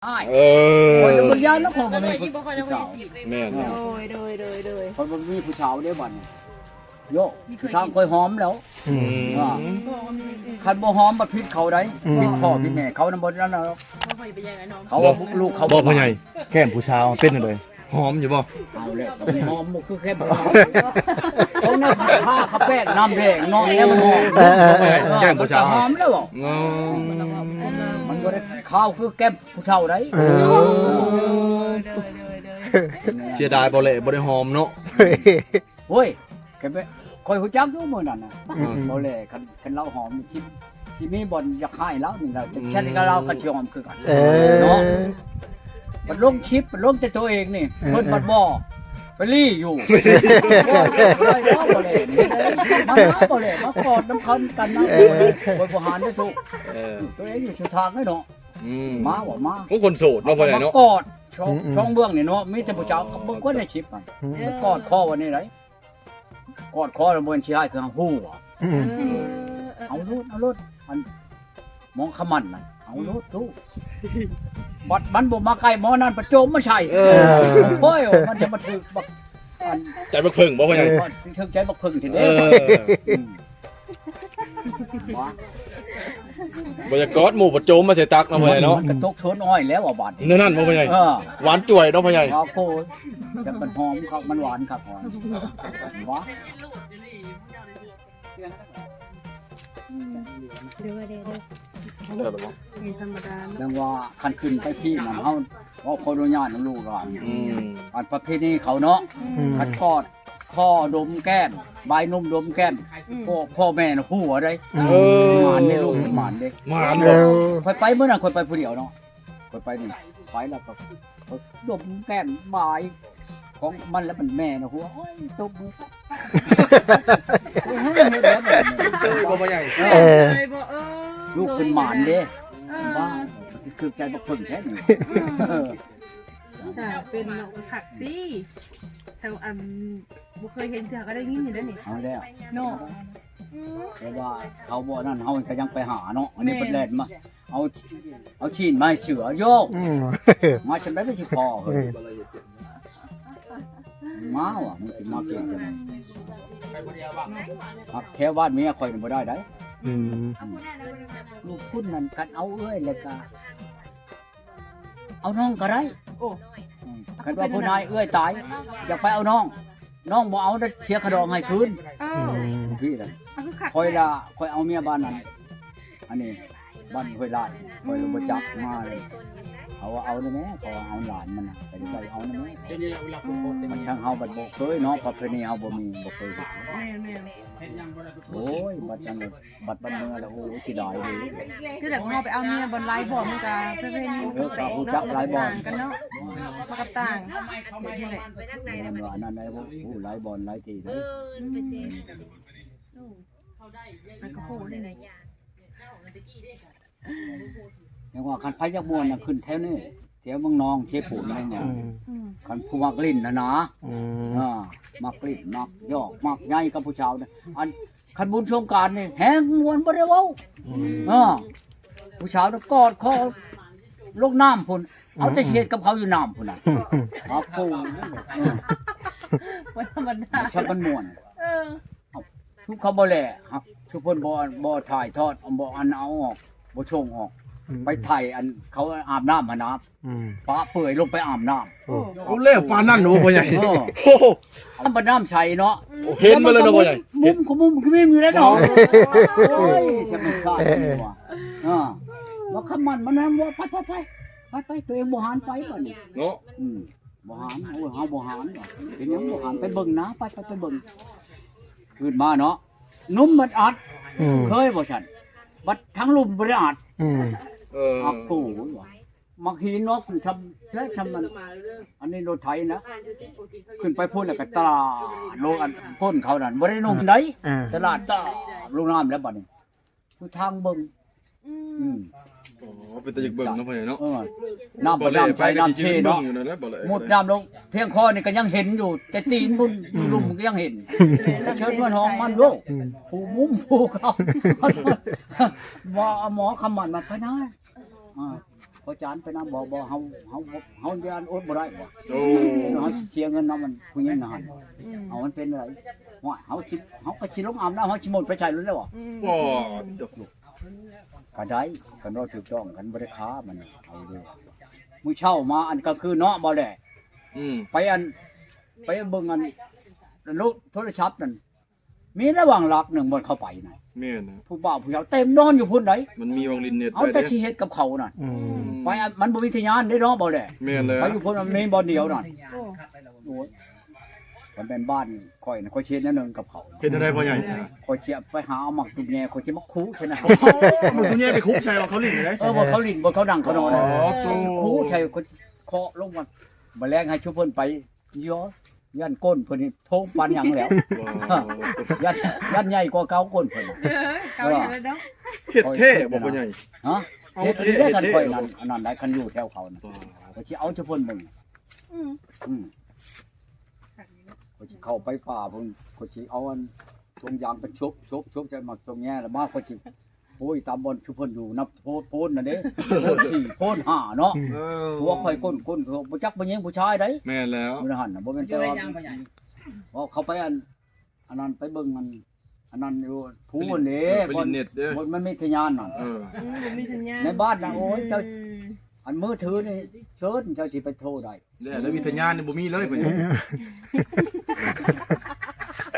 ອ້າຍ ເອີ ຂ້ອຍກໍບໍ່ຢ້ານນະ ຂ້ອຍບໍ່ມີຜູ້ສາວ ແມ່ນ ໂດຍ ໂດຍ ໂດຍ ໂດຍ ຂ້ອຍບໍ່ມີຜູ້ສາວເດ້ບັດນີ້ ໂຍ ຜູ້ສາວຂ້ອຍຫອມແລ້ວ ອືມ ອ່າ ຄັນບໍ່ຫອມບັດຜິດເຂົາໃດ ອືມ ຜິດພໍ່ຜິດແມ່ເຂົານຳ ບໍ່ນັ້ນດອກ ເຂົາວ່າລູກເຂົາບໍ່ ພໍ່ໃຫຍ່ ແກ້ມຜູ້ສາວເປັນຈັ່ງໃດ ຫອມຢູ່ບໍ່? ເອົາແລ້ວ ຫອມບໍ່ຄືແກ້ມຜູ້ສາວ ເຂົານຳທາຂະແປ້ງນ້ຳແດງເນາະ ແລ້ວມັນຫອມ ເອີ ເອີ ເອີ ແກ້ມຜູ້ສາວ ມັນກໍຫອມແລ້ວ ອືມ ມັນບໍ່ໄດ້ຄາວຄືແກ້ມ ຜູ້ເຖົ້າໃດ ເອີ ໂດຍ ໂດຍ ໂດຍ ເສຍດາຍບໍ່ແຫຼະ ບໍ່ໄດ້ຫອມເນາະ ໂອ້ຍ ຂ້ອຍຮູ້ຈັກຢູ່ມື້ນັ້ນນະ ອືມ ບໍ່ແຫຼະ ຄັນ ຄັນລາວຫອມນີ້ ຊິ ຊິມີບ່ອນຢາກໃຫ້ລາວນີ້ລະ ອືມ ແຕ່ແຊດກັບລາວກໍຊິຫອມຄືກັນ ເອີ ເນາະ ບັດລົງຄລິບ ບັດລົງແຕ່ໂຕເອງນີ້ ເອີ ເພິ່ນບັດບໍ່ ໄປລີ້ຢູ່ ບໍ່ໄດ້ບໍ່ແຫຼະ ມາບໍ່ແຫຼະ ມາກອດນຳກັນນະ ເອີ ໂອ້ຍ ບໍ່ຫານເດ້ທຸກ ເອີ ໂຕເອງຢູ່ສຸດທາງເດ້ເນາະ ອືມ ມາວ່າມາ ໂອ້ ຄົນໂສດເນາະ ພໍ່ໃຫຍ່ເນາະ ມາກອດ ຊ່ອງ ອືມ ຊ່ອງເບື້ອງນີ້ເນາະ ມີແຕ່ຜູ້ສາວ ເບິ່ງກ່ອນໃນຄລິບ ອືມ ໄປກອດຄໍວ່າແນວໃດ ກອດຄໍແລ້ວບໍ່ແມ່ນຊິຮ້າຍຄືເຮົາຮູ້ຫວະ ອືມ ເອົາໂລດ ເອົາໂລດ ອັນ ໝໍຂະໝັ້ນນະ ເອົາໂລດ ອືມ ຕູ້ ບັດມັນບໍ່ມາໃກ້ໝໍນັ້ນ ປະໂຈມມາໃສ່ ເອີ ໂອ້ຍ ມັນຈະມາຖືກບັກ ອັນ ໃຈບັກເຜິ້ງບໍ່ ພໍ່ໃຫຍ່? ເອີ ຖືກໃຈບັກເຜິ້ງແທ້ເດ້ ເອີ ອືມ ບໍ່ຢາກກອດໝູ່ ປະໂຈມມາໃສ່ຕັກເນາະ ພໍ່ໃຫຍ່ເນາະ ມັນກະຕົກໂທນອ້ອຍແລ້ວວ່າບາດນີ້ ແນວນັ້ນບໍ່ ພໍ່ໃຫຍ່? ເອີ ຫວານຈ່ວຍເນາະ ພໍ່ໃຫຍ່ ໂອ້ໂຫ ຈັກມັນຫອມຄັກ ມັນຫວານຄັກ ຫວານ ບໍ່ ອືມ ເດີ ເດີ ເດີ ເດີ ບໍ່ ນີ້ທຳມະດາເນາະ ຈັ່ງວ່າຄັນຂຶ້ນໄປພີ້ນັ້ນ ເຮົາ ເວົ້າຂໍອະນຸຍາດນຳລູກຫຼານ ອືມ ອັນປະເພນີເຂົາເນາະ ອືມ ຄັນກອດຄໍດົມແກ້ມ ບາຍນົມດົມແກ້ມ ອືມ ພໍ່ ພໍ່ແມ່ນະຫົວເດ້ ເອີ ໝານເດ້ລູກ ໝານເດ້ ໝານບໍ່ ເອີ ຂ້ອຍໄປມື້ນັ້ນ ຂ້ອຍໄປຜູ້ດຽວເນາະ ຂ້ອຍໄປນີ້ ໄປແລ້ວກໍດົມແກ້ມບາຍຂອງມັນ ແລ້ວມັນແມ່ນະຫົວ ໂອ້ຍ ຕົບມື ເອີ ບໍ່ ພໍ່ໃຫຍ່ ເອີ ເອີ ລູກເພິ່ນໝານເດ້ ເອີ ວ່າ ຄືໃຈບັກເຜິ້ງແທ້ນີ້ ເອີ ເປັນເນາະ ຄັກຕິ ແຖວອັນ ບໍ່ເຄີຍເຫັນເທື່ອ ກໍໄດ້ຍິນຢູ່ເດ້ນີ້ ເອົາແລ້ວເນາະ ອືມ ແຕ່ວ່າເຂົາບໍ່ນັ້ນ ເຮົາກໍຍັງໄປຫາເນາະ ອັນນີ້ ແມ່ນ ເພິ່ນແລ່ນມາ ເອົາ ເອົາຊີ້ນມາໃຫ້ເສືອໂຍ ອືມ ມາຈັ່ງໃດມັນຊິພໍເຮີ້ຍ ອືມ ມາວ່າ ມັນຊິມາເກັ່ງຈັ່ງໃດ ຮັກແທ້ບ້ານເມຍຂ້ອຍນີ້ບໍ່ໄດ້ໃດ ອືມ ອືມ ລູກຄຸນນັ້ນ ຄັນເອົາເອື້ອຍແລ້ວກະ ເອົານ້ອງກໍໄດ້ ໂອ້ ອືມ ຄັນວ່າຜູ້ນາຍເອື້ອຍຕາຍ ຢາກໄປເອົານ້ອງ ນ້ອງບໍ່ເອົາ ເສຍຄ່າດອງໃຫ້ຄືນ ເອີ ອືມ ພີ່ລະ ເອົາຄືຄັກ ຂ້ອຍລະ ຂ້ອຍເອົາເມຍບ້ານນັ້ນ ອັນນີ້ ບ້ານຫ້ວຍລາດ ຂ້ອຍລະບໍ່ຈັກ ອືມ ມາເລີຍ ເຂົາວ່າເອົານະແມ່ ເຂົາວ່າເອົາຫຼານມັນນະ ໄປໄປເອົານະແມ່ ອືມ ມັນທາງເຮົາບັດບໍ່ເຄີຍເນາະ ປະເພນີເຮົາບໍ່ມີ ບໍ່ເຄີຍເຮັດ ແມ່ນໆ ໂອ້ຍ ບັດຈັ່ງ ບັດ ບັດເມືອລະ ໂອ້ ເສຍດາຍເດ້ ຄືແບບເຮົາໄປເອົາເມຍບ່ອນຫຼາຍບ່ອນ ມັນກະປະເພນີ ເອີ ກໍຮູ້ຈັກຫຼາຍບ່ອນ ຕ່າງກັນເນາະ ມັນກໍຕ່າງ ນີ້ແຫຼະ ແມ່ນວ່າອັນນັ້ນໄດ ຮູ້ຫຼາຍບ່ອນຫຼາຍທີ່ເດ້ ອືມ ມັນກໍຮູ້ນີ້ແຫຼະ ຍັງວ່າຄັນໃຜຢາກມ່ວນນະ ຂຶ້ນແຖວນີ້ ແຖວເມືອງນອງ ເຊໂປນເມືອງນອງ ອືມ ອືມ ຄັນຜູ້ມັກຫຼິ້ນຫັ້ນນະ ອືມ ເອີ ມັກຫຼິ້ນ ມັກຢອກ ມັກໃຍກັບຜູ້ສາວນະ ອັນ ຄັນບຸນສົງການນີ້ແຮງມ່ວນບໍ່ໄດ້ເວົ້າ ອືມ ເອີ ຜູ້ສາວນະກອດຄໍລົງນ້ຳພຸ້ນ ເອົາແຕ່ຊິເຮັດກັບເຂົາຢູ່ນ້ຳພຸ້ນນະ ອືມ ອາໂກ ເອີ ບໍ່ທຳມະດາ ມັນຊ່າງມັນມ່ວນ ເອີ ເອົ້າ ທຸກເຂົາບໍ່ແລະ ທຸກເພິ່ນບໍ່ ບໍ່ຖ່າຍທອດ ບໍ່ອັນເອົາອອກ ບໍ່ສົ່ງອອກ ອືມ ໄປຖ່າຍອັນເຂົາອາບນ້ຳຫັ້ນນະ ອືມ ປະເປື່ອຍລົງໄປອາບນ້ຳ ໂອ້ ໂອ້ ແລ້ວປານນັ້ນໂອ້ ພໍ່ໃຫຍ່ ເອີ ໂອ້ ນ້ຳບັດນ້ຳໃສເນາະ ໂອ້ ເຫັນມາເລີຍເນາະພໍ່ໃຫຍ່ ມຸມ ມຸມ ມຸມຄືມີຢູ່ແລ້ວເນາະ ໂອ້ ໂອ້ຍ ທຳມະຊາດນີ້ວ່າ ເອີ ວ່າຄຳໝັ້ນມັນນຳວ່າ ໄປ ໄປ ໄປ ໄປ ໄປ ຕົວເອງບໍ່ຫານໄປບັດນີ້ເນາະ ອືມ ບໍ່ຫານ ໂອ້ຍ ເຮົາບໍ່ຫານ ເປັນຫຍັງບໍ່ຫານ ໄປເບິ່ງນະ ໄປ ໄປ ໄປເບິ່ງ ຄືນມາເນາະ ນຸ່ມມັນອັດ ອືມ ເຄີຍບໍ່ຊັ້ນ ບັດທາງລຸ່ມບໍ່ໄດ້ອັດ ອືມ ເອີ ອັກໂກ ມັກຫີນເນາະ ຊຳ ຊຳ ອັນນີ້ລົດໄຖນະ ຂຶ້ນໄປພຸ້ນແລ້ວກໍຕະຫຼາດ ໂລ ອັນ ກົ້ນເຂົານັ້ນ ບໍ່ໄດ້ນຸ່ມໃດ ອ່າ ຕະຫຼາດ ຕະຫຼາດລົງນ້ຳແລ້ວບັດນີ້ ຢູ່ທາງເບິ່ງ ອືມ ອືມ ອໍ ເປັນຕາຢາກເບິ່ງເນາະ ພໍ່ໃຫຍ່ເນາະ ເອີ ນ້ຳ ນ້ຳໃສ ນ້ຳເຊເນາະ ມຸດນ້ຳລົງພຽງຄໍນີ້ກໍຍັງເຫັນຢູ່ ແຕ່ຕີນພຸ້ນ ອືມ ລຸ່ມກໍຍັງເຫັນ ແຕ່ເຊີນມັນຫ້ອງມັນໂລດ ອືມ ຜູ້ມຸມຜູ້ເຂົາ ບໍ່ເອົາໝໍຄຳໝັ້ນມາໄປນາ ອ່າ ອາຈານໄປນຳບໍ່? ບໍ່ ເຮົາ ເຮົາ ເຮົາຢ້ານອົດບໍ່ໄດ້ບໍ່? ໂອ້ ເຮົາຊິເສຍເງິນນຳມັນຜູ້ຍິງນະຫັ້ນ. ອືມ ເອົາ ມັນເປັນໄດ? ຫ້ວຍ ເຮົາຊິ ເຮົາກໍຊິລົງອາບນ້ຳ ເຮົາຊິໝົດໄປໃສ່ລົດແລ້ວບໍ່? ອືມ ບໍ່ ກໍໄດ້ ຄັນເວົ້າຖືກຕ້ອງ ຄັນບໍ່ໄດ້ຄ້າມັນເອົາເລີຍ. ມື້ເຊົ້າມາ ອັນກາງຄືນເນາະ ບໍ່ແຫຼະ ອືມ ໄປອັນ ໄປເບິ່ງອັນ ໂທລະສັບນັ້ນ ມີລະຫວ່າງຫຼັກໜຶ່ງບ່ອນເຂົາໄປນະ ແມ່ນນະ ຜູ້ບ່າວຜູ້ສາວເຕັມນອນຢູ່ພຸ້ນໃດ໋. ມັນມີຫວ່າງຫຼິ້ນເນັດ ເອົາແຕ່ຊິເຮັດກັບເຂົານັ້ນ ອືມ ໄປ ມັນບໍ່ມີທະຍານເດ້ເນາະ ບໍ່ແຫຼະ ແມ່ນແລ້ວ ໄປຢູ່ພຸ້ນມັນມີບ່ອນດຽວນັ້ນ. ໂອ້ ໂອ້ຍ ມັນແມ່ນບ້ານຂ້ອຍນະ ຂ້ອຍຊິເຮັດແນວໜຶ່ງກັບເຂົາ. ເຮັດແນວໃດພໍ່ໃຫຍ່? ຂ້ອຍຊິໄປຫາເອົາໝາກຕຸແຍ ຂ້ອຍຊິມາຄຸໃສ່ນະ. ໂອ້ ໝາກຕຸແຍໄປຄຸໃສ່ ວ່າເຂົາຫຼິ້ນຢູ່ໃດ໋. ເອີ ບໍ່ ເຂົາຫຼິ້ນ ບໍ່ ເຂົານັ່ງເຂົານອນ ອໍ ເອີ ຄູໃສ່ ຂ້ອຍເຄາະລົງມັນ ມື້ແລງໃຫ້ຊຸເພິ່ນໄປ ຢ້ານກົ້ນເພິ່ນນີ້ໂທງປານຫຍັງແລ້ວ ຢ້ານ ຢ້ານໃຫຍ່ກວ່າເກົ່າກົ້ນເພິ່ນນະ. ເອີ ເກົ່າຢູ່ແລ້ວເນາະ ເຮັດແທ້ບໍ່ພໍ່ໃຫຍ່? ຮະ ເຮັດແທ້ ເຮັດແທ້ ຄັນຂ້ອຍນັ້ນ ອັນນັ້ນໄດ໋ ຄັນຢູ່ແຖວເຂົານະ ຂ້ອຍຊິເອົາເຈົ້າເພິ່ນເບິ່ງ. ອືມ ອືມ ຂ້ອຍຊິເຂົ້າໄປປ່າເພິ່ນ ຂ້ອຍຊິເອົາອັນຖົງຢາງໄປໂຊກ ໂຊກ ໂຊກໃສ່ໝາກຕົງແຍ ແລ້ວມາຂ້ອຍຊິ ໂອ້ຍ ຕາມບ່ອນຄືເພິ່ນຢູ່ນຳໂພນ ໂພນນັ້ນເດ້ ໂພນສີ່ ໂພນຫ້າເນາະ. ເອີ ຜົວຂ້ອຍກົ້ນ ກົ້ນ ບໍ່ຈັກຜູ້ຍິງຜູ້ຊາຍໃດ໋. ແມ່ນແລ້ວ ຢູ່ໃນຫັ້ນນະ ບໍ່ແມ່ນແຕ່ວ່າ ເວົ້າເຂົ້າໄປອັນ ອັນນັ້ນໄປເບິ່ງອັນ ອັນນັ້ນຢູ່ພູຫັ້ນເດ້ ເອີ ໄປຫຼິ້ນເນັດເດ້ ບ່ອນມັນມີທະຍານນັ້ນ. ເອີ ອືມ ບໍ່ມີທະຍານ ໃນບ້ານນະ ໂອ້ຍ ເຈົ້າ ອືມ ອັນມືຖືນີ້ເຊີນ ເຈົ້າຊິໄປໂທໄດ້ ແລ້ວ ແລ້ວມີທະຍານນີ້ບໍ່ມີເລີຍ ເອີ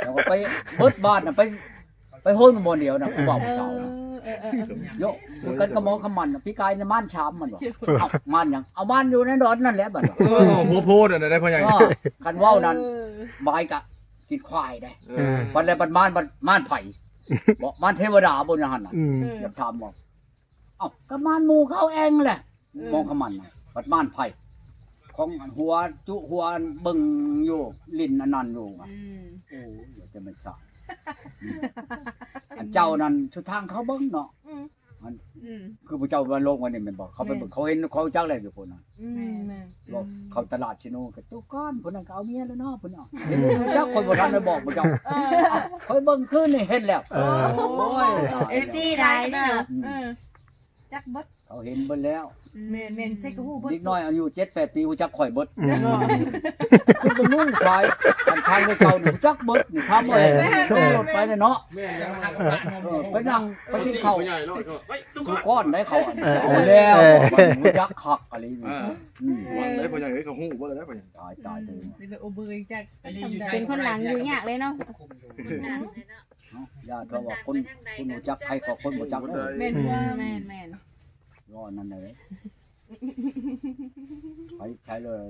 ແລ້ວກໍໄປເບິດບ້ານນະ ໄປ ໄປໂຮມບ່ອນດຽວນະ ຜູ້ບ່າວຜູ້ສາວນະ. ເອີ ເອີ ເອີ ໂຍ ກັນກັບໝໍຄຳໝັ້ນນະ ປີກາຍນະ ມານສາມມັນວ່າ ເອົ້າ ມານຫຍັງ? ເອົາມານຢູ່ໃນດອນນັ້ນແຫຼະບັດນີ້. ເອີ ຫົວໂພນນັ້ນໄດ້ພໍ່ໃຫຍ່. ເອີ ຄັນເວົ້ານັ້ນ ເອີ ບາຍກະກິນຄວາຍໄດ໋. ເອີ ບັດແລ້ວບັດມານ ບັດມານໃຜ? ບໍ່ ມານເທວະດາບໍ່ ໃນຫັ້ນນະ. ອືມ ຢາກຖາມວ່າ ເອົ້າ ກໍມານໝູ່ເຂົາເອງແຫຼະ. ເອີ ໝໍຄຳໝັ້ນນະ ບັດມານໃຜ? ຂອງຫົວຈຸຫົວເບິ່ງຢູ່ ຫຼິ້ນອັນນັ້ນຢູ່. ອືມ ໂອ້ຍ ຈະແມ່ນຊາດ ອັນເຈົ້ານັ້ນສຸດທາງເຂົາເບິ່ງເນາະ. ອືມ ອັນ ອືມ ຄືຜູ້ເຈົ້າມາລົງວັນນີ້ແມ່ນບໍ່? ເຂົາໄປເບິ່ງ ແມ່ນ ເຂົາເຫັນ ເຂົາຮູ້ຈັກແລ້ວຢູ່ພຸ້ນນະ. ອືມ ແມ່ນ ແມ່ນ ເວົ້າ ອືມ ເຂົ້າຕະຫຼາດຊິໂນ ກໍຕຸກອນ ຜູ້ນັ້ນກໍເອົາເມຍແລ້ວເນາະ ເພິ່ນເນາະ. ເຫັນ ຮູ້ຈັກ ຂ້ອຍບໍ່ທັນໄດ້ບອກພວກເຈົ້າ. ເອີ ຂ້ອຍເບິ່ງຄືນນີ້ເຫັນແລ້ວ. ເອີ ໂອ້ຍ ເອັຟຊີຫຼາຍເນາະ. ອືມ ເອີ ຈັກເບິດ ເຂົາເຫັນເບິດແລ້ວ. ແມ່ນໆ ໃສ່ກໍຮູ້ເບິດ ເດັກນ້ອຍອາຍຸເຈັດແປດປີຮູ້ຈັກຂ້ອຍເບິດ. ອືມ ຄືບໍ່ຮູ້ຂາຍ ຄັນທາງເຂົານີ້ຮູ້ຈັກເບິດນີ້ ຖາມວ່າ ເອີ ຂີ່ລົດໄປແລ້ວເນາະ. ແມ່ນແລ້ວ ເອີ ໄປນັ່ງໄປກິນເຂົ້າ ຜູ້ໃຫຍ່ໂລດ ທຸກກ້ອນໄດ້ເຂົາ ເອີ ເອົາແລ້ວ ເອີ ຮູ້ຈັກຄັກອີ່ຫຼີນີ້. ເອີ ອືມ ໄດ້ພໍ່ໃຫຍ່ເອີຍ ເຂົາຮູ້ເບິດແລ້ວໄດ້ພໍ່ໃຫຍ່. ຕາຍ ຕາຍ ອືມ ເດີ ໂອເບີຈັກ ເປັນຄົນຫຼັງຢູ່ຍາກເລີຍເນາະ. ເນາະ ຢ່າເຖາະວ່າຄົນ ຄົນຮູ້ຈັກໃຜກໍຄົນບໍ່ຈັກເດີ. ແມ່ນ ອືມ ແມ່ນໆ ວ່ານັ້ນເດີ ໄປໃສເລີຍ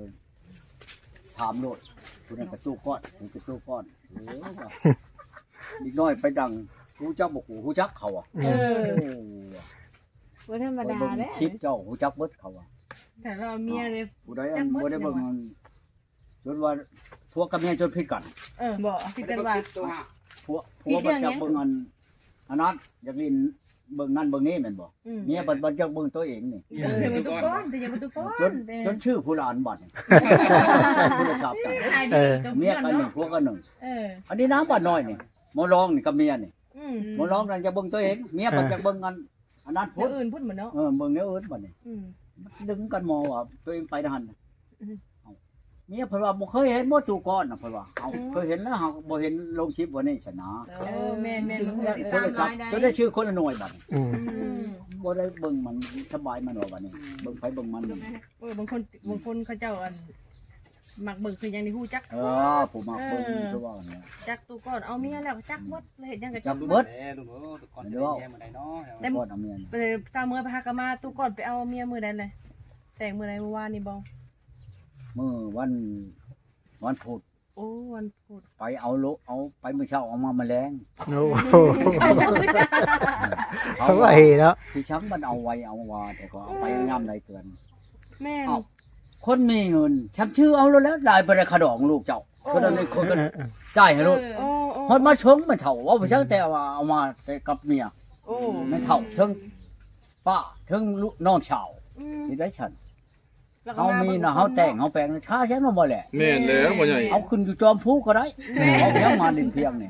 ຖາມໂລດ ຜູ້ນັ້ນກະຕູ້ກ້ອນ ຜູ້ນີ້ກະຕູ້ກ້ອນ. ເອີ ເດັກນ້ອຍໄປດັງ ຮູ້ຈັກບໍ່ ຮູ້ຈັກເຂົາອະ. ເອີ ໂອ້ ບໍ່ທຳມະດາເດ້ ຄລິບເຈົ້າຮູ້ຈັກເບິດເຂົາອະ. ແຕ່ລາວເມຍເດ້ ຜູ້ໃດອັນບໍ່ໄດ້ເບິ່ງ ຈົນວ່າຜົວກັບເມຍຈົນຜິດກັນ. ເອີ ບໍ່ ຜິດກັນວ່າ ຜົວ ຜົວມັນຢາກເບິ່ງອັນ ອັນນັ້ນ ຢາກຫຼິ້ນເບິ່ງນັ້ນເບິ່ງນີ້ແມ່ນບໍ່? ອືມ ເມຍບັດ ບັດຢາກເບິ່ງຕົວເອງນີ້. ເອີ ເບິ່ງຕຸກອນ ແຕ່ຢ່າເບິ່ງຕຸກອນ ຈົນ ຈົນຊື່ຜູ້ຫຼານບັດນີ້ ໂທລະສັບກັນ. ເອີ ເມຍກັນໜຶ່ງ ຜົວກັນໜຶ່ງ. ເອີ ອັນນີ້ນະ ບັດນ້ອຍນີ້ ໝໍລອງນີ້ກັບເມຍນີ້. ອືມ ໝໍລອງນັ້ນຢາກເບິ່ງຕົວເອງ ເມຍບັດຢາກເບິ່ງອັນ ອັນນັ້ນພຸ້ນ ແນວອື່ນພຸ້ນບັດເນາະ. ເອີ ເບິ່ງແນວອື່ນບັດນີ້. ອືມ ດຶງກັນໝໍວ່າຕົວເອງໄປທາງຫັ້ນ. ອືມ ເອົາ ເມຍເພິ່ນວ່າບໍ່ເຄີຍເຫັນບໍ່ຕູກ້ອນນະ ເພິ່ນວ່າ. ເອົາ ອືມ ເຄີຍເຫັນແລ້ວ ເຮົາບໍ່ເຫັນລົງຄລິບວ່ານີ້ຊັ້ນນະ. ເອີ ແມ່ນໆ ມັນກໍ ໂທລະສັບ ຈົນໄດ້ຊື້ຄົນລະໜ່ວຍບັດນີ້. ອືມ ອືມ ບໍ່ໄດ້ເບິ່ງມັນສະບາຍມັນວ່າບັດນີ້. ເບິ່ງໃຜເບິ່ງມັນ. ເອີ ບາງຄົນ ບາງຄົນເຂົາເຈົ້າອັນ ມັກເບິ່ງຄືຫຍັງນີ້ຮູ້ຈັກ. ເອີ ຜູ້ມັກເບິ່ງ ເອີ ຄືວ່ານັ້ນແຫຼະ ຈັກຕູກ້ອນ ເອົາເມຍແລ້ວຈັກເບິດ ເຮັດຫຍັງກໍຈັກເບິດ. ແມ່ນ ແມ່ນ ເອີ ຕູກ້ອນຊິໄດ້ເມຍມື້ໃດເນາະ? ແຕ່ ຕູກ້ອນເອົາເມຍ ເອີ ຊາວເມືອງໄປຫາກໍມາ ຕູກ້ອນໄປເອົາເມຍມື້ໃດແຫຼະ? ແຕ່ງມື້ໃດ? ມື້ວານນີ້ບໍ່? ມື້ວັນ ວັນພຸດ. ໂອ້ ວັນພຸດ ໄປເອົາໂລ ເອົາໄປມື້ເຊົ້າ ເອົາມາມື້ແລງ. ໂອ້ ເອົາໄວເນາະ ຄືຊ່າງມັນເອົາໄວເອົາວ່າ ແຕ່ກໍເອົາໄປຍາມໃດເກີນ. ແມ່ນ ເອົ້າ ຄົນມີເງິນ ຊ່ຳຊື້ເອົາໂລດແລ້ວ ຫຼາຍບໍ່ໄດ້ຄ່າດອງລູກເຈົ້າ. ໂອ້ ເທົ່ານັ້ນເອງ ຄົນກໍ ເອີ ເອີ ຈ່າຍໃຫ້ໂລດ. ເອີ ໂອ້ ໂອ້ ຮອດມາຊົງມັນເຖົ້າ ເວົ້າໄປຈັ່ງ ແຕ່ວ່າເອົາມາແຕ່ກັບເມຍ. ໂອ້ ແມ່ເຖົ້າ ເທິງປ້າ ເທິງລູກນ້ອງສາວ. ອືມ ເຮັດໄດ້ຊັ້ນ. ເຮົາມີນະ ເຮົາແຕ່ງເຮົາແປງ ຄ່າແຊງນຳບໍ່ແຫຼະ. ແມ່ນແລ້ວພໍ່ໃຫຍ່ ເອົາຂຶ້ນຢູ່ຈອມພູກໍໄດ້. ແມ່ນ ເອົາແພງມາດິນພຽງນີ້.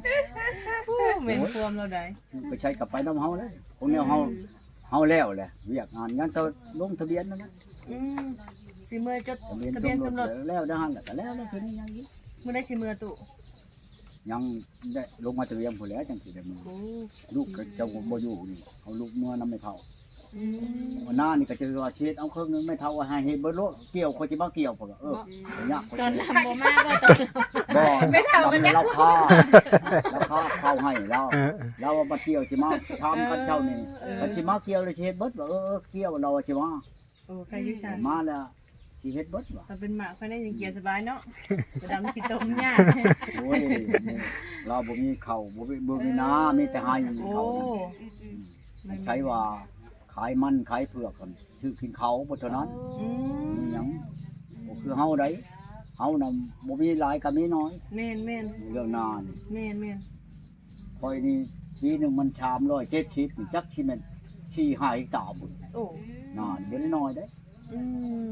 ໂອ້ ແມ່ນຄວາມລາວໃດ ໄປໃຊ້ກັບໄປນຳເຮົາແລ້ວ ຂອງແນວເຮົາ. ອືມ ເຮົາແລ້ວແຫຼະ ວຽກງານ ຍັງແຕ່ລົງທະບຽນນັ້ນນະ ອືມ ຊິເມືອຈົດທະບຽນ ທະບຽນສົມລົດ ສົມລົດ ແລ້ວ ແລ້ວຫັ້ນແຫຼະ ກໍແລ້ວ ແລ້ວຄືນີ້ຍັງອີກ ມື້ໃດຊິເມືອຕູ້? ຍັງໄດ້ລົງມາແຕ່ວຽງພຸ້ນແຫຼະ ຈັ່ງຊິໄດ້ເມືອ ໂອ້ ລູກກໍເຈົ້າກໍບໍ່ຢູ່ນີ້ ເອົາລູກເມືອນຳແມ່ເຖົ້າ ອືມ ໜ້ານີ້ກໍຈະວ່າຊິເຮັດເອົາເຄິ່ງໜຶ່ງ ແມ່ເຖົ້າວ່າໃຫ້ເຮັດເບິດໂລດ ກ່ຽວຂ້ອຍຊິມາກ່ຽວ ເພິ່ນວ່າ ເອີ ບໍ່ ຍາກ ຕອນນຳບໍ່ມາບໍ່ ຕອນ ບໍ່ ແມ່ເຖົ້າກໍຍັງ ລາວຄາ ລາວຄາເຂົ້າໃຫ້ລາວ ເອີ ລາວວ່າມາກ່ຽວຊິມາຖາມຄັນເຈົ້ານີ້ ເອີ ຄັນຊິມາກ່ຽວແລ້ວຊິເຮັດເບິດວ່າ ເອີ ເອີ ກ່ຽວລາວວ່າຊິມາ ໂອ້ ໃຄຢູ່ຊະ ມາແລ້ວຊິເຮັດເບິດວ່າ ຖ້າເປັນໝາກພາຍໃນຍັງກ່ຽວສະບາຍເນາະ ບໍ່ດຳຂີ້ຕົມຍາກ ໂອ້ຍ ລາວບໍ່ມີເຂົ້າ ບໍ່ມີ ບໍ່ມີນາ ມີແຕ່ໄຮ່ ໂອ້ ເຂົ້າ ອືມ ໃຊ້ວ່າຂາຍມັນຂາຍເຜືອກກັນ ຊື້ກິນເຂົ້າເບິດເທົ່ານັ້ນ ອືມ ມີຫຍັງ ບໍ່ຄືເຮົາໃດ ເຮົານະບໍ່ມີຫຼາຍກໍມີໜ້ອຍ ແມ່ນໆ ເລື່ອງນານີ້ ແມ່ນໆ ຂ້ອຍນີ້ປີໜຶ່ງມັນສາມຮ້ອຍເຈັດສິບ ນີ້ຈັກຊິແມ່ນສີ່ຫ້າເຮັກຕາພຸ້ນ ໂອ້ ນານີ້ບໍ່ໄດ້ໜ້ອຍເດ້ ອືມ